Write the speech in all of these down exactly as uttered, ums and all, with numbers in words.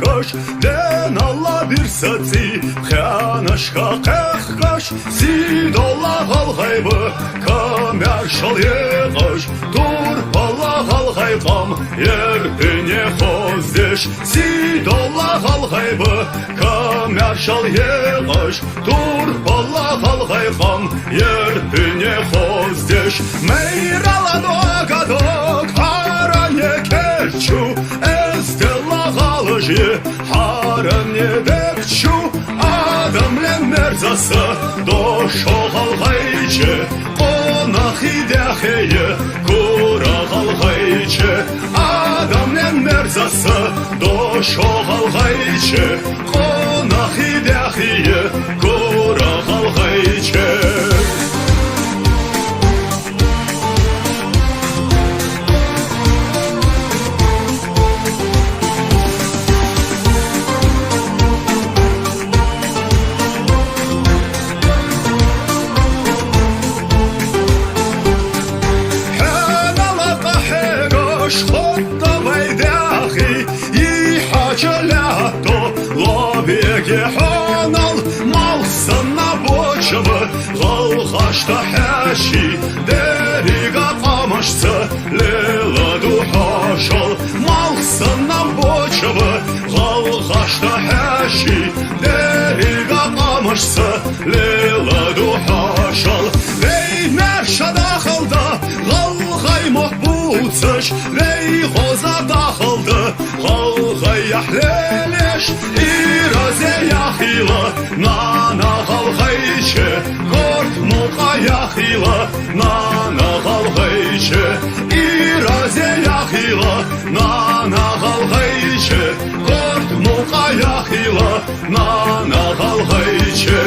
хэш, дэн ала бэрсэдэ сибхэнэшье хэхэ хэш, Сидола Галгайба, камяаршал ехэш, Турпала Галгай гам, Эрдэни хооһош, Сидола Галгайба, камяаршал ехэш, Турпала Галгай гам, Эрдэни хооһош. Мэйралаад угаадаг һарани кэршүү, эстэла галажа, һарани дэгшүү, Адамлэн мэрзэсэ доошоо Галгайчи, гунахи дээхые гүрөө Галгайчи, Адамлэн мэрзэсэ доошоо Галгайчи, гунахи дээхые гүрөө Галгайчи. Хэнэл ага хэгыш худхабай дээхи, и хажуугаархи лобиги хэнэл малсана бэшэбэ, галгашта хэшье дээрээ гамашта лилээд үхэшээл. Малсана бэшэбэ, галгашта хэшье дээрээ гамашта лилээд үхэшээл. Эй, мэршэ дахалда, Галгай мух бусаш, эй, хоза дахалда, Галгай яхилыш, Ирозэ яхила, нана Галгайчи, горд мука яхила, нана Галгайчи, Ирозэ яхила, нана Галгайчи, горд мука яхила, нана Галгайчи,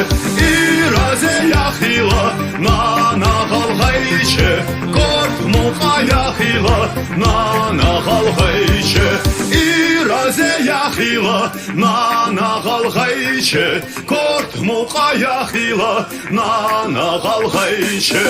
Ирозэ яхила, нана Галгайчи, горд мука яхила, нана Галгайчи, Ирозэ яхила, нана Галгайчи, горд мука яхила, нана Галгайчи.